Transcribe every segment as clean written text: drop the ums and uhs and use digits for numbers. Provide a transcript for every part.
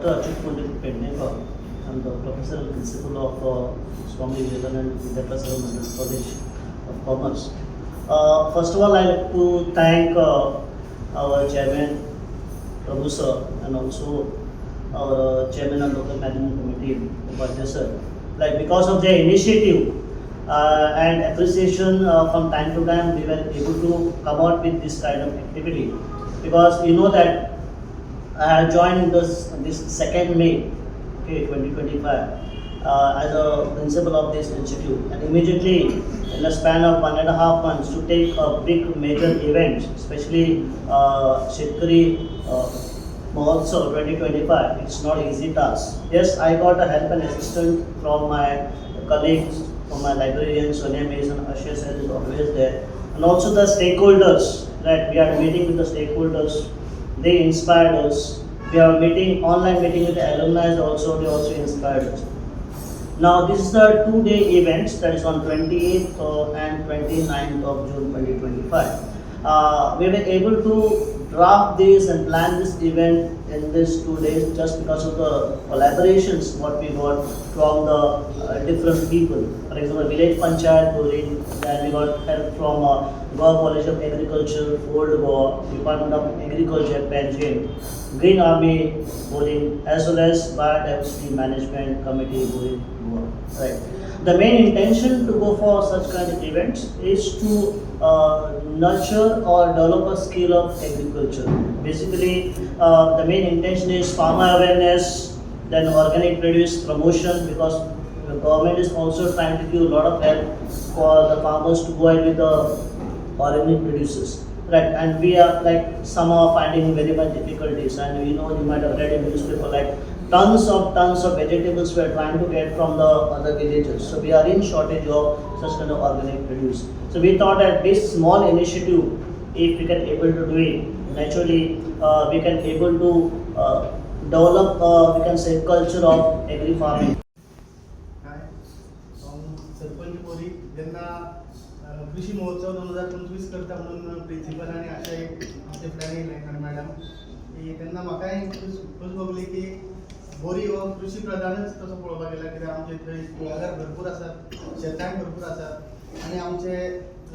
Dr. Achyut Pundalik Pednekar. I'm the professor and principal of Swami Vivekanand Vidyaprasara Mandal College of Commerce. First of all, I like to thank our chairman, Prabhu sir, and also our chairman of local management committee, Upadhyay sir. Like, because of their initiative and appreciation from time to time, we were able to come out with this kind of activity. Because you know that I have joined this second May, okay, 2025, as a principal of this institute, and immediately in the span of 1.5 months to take a big major event, especially Shetkari Mahotsav 2025, it's not easy task. Yes, I got a help and assistance from my colleagues, from my librarian Sonia Mason, Ashay sir is always there, and also the stakeholders. Right, we are meeting with the stakeholders. They inspired us. We are meeting online meeting with the alumni also. They also inspired us. Now this is the 2-day events, that is on 28th and 29th of June 2025. We were able to draft this and plan this event in these 2 days just because of the collaborations what we got from the different people. For example, village panchayat Borim, then we got help from Goa College of Agriculture, Old Goa, Department of Agriculture, Panjim, Green Army, Borim, as well as Biodiversity Management Committee, Borim, Goa. Right. The main intention to go for such kind of events is to nurture or develop a skill of agriculture. Basically, the main intention is farmer awareness, then organic produce promotion, because the government is also trying to give a lot of help for the farmers to go ahead with the organic produces. Right, and we are like some are finding very much difficulties, and you might have read in newspaper, like tons of vegetables we are trying to get from the other villages. So we are in shortage of such kind of organic produce. So we thought that this small initiative, if we can able to do it, naturally we can able to develop we can say culture of agri farming. काय, हांव सरपंच बोरी. जेन्ना कृषी महोत्सव 2025 करता म्हणून principal आनी आशा एक आमचे फुड्यान येयले आनी मॅडम की, तेन्ना म्हाकाय खूश खूश भोगली की बोरी हो कृषी प्रधानच तसो पळोवपाक गेल्यार, कित्याक आमचे थंय कुळागर भरपूर आसात, शेतांय भरपूर आसात आनी आमचे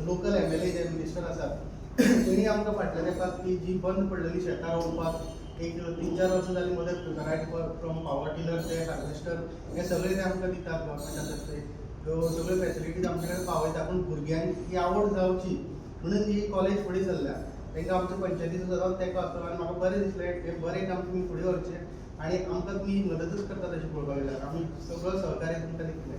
लोकल एमएलए जे मिनिस्टर आसात, तेणी आमकां फाटल्या तेंपाक की जी बंद पडलेली शेतां रोवपाक एक 3-4 वर्सां जालीं मदत करता. रायट फ्रॉम पावर टिलर ते हार्वेस्टर, हे सगळे ते आमकां दितात. गव्हर्मेंट आसात ते ह्यो सगळ्यो फॅसिलिटीज आमचे कडेन पावयता, पूण भुरग्यांक ही आवड जावची म्हणून ही कॉलेज फुडें सरल्या. तांकां आमच्या पंचायतीचो सदांच तेंको आसतलो आनी म्हाका बरें दिसलें, हें बरें काम तुमी फुडें व्हरचें आनी आमकां तुमी मदतच करतात. अशें पळोवपाक गेल्यार आमी सगळो सहकार्य तुमकां दितले.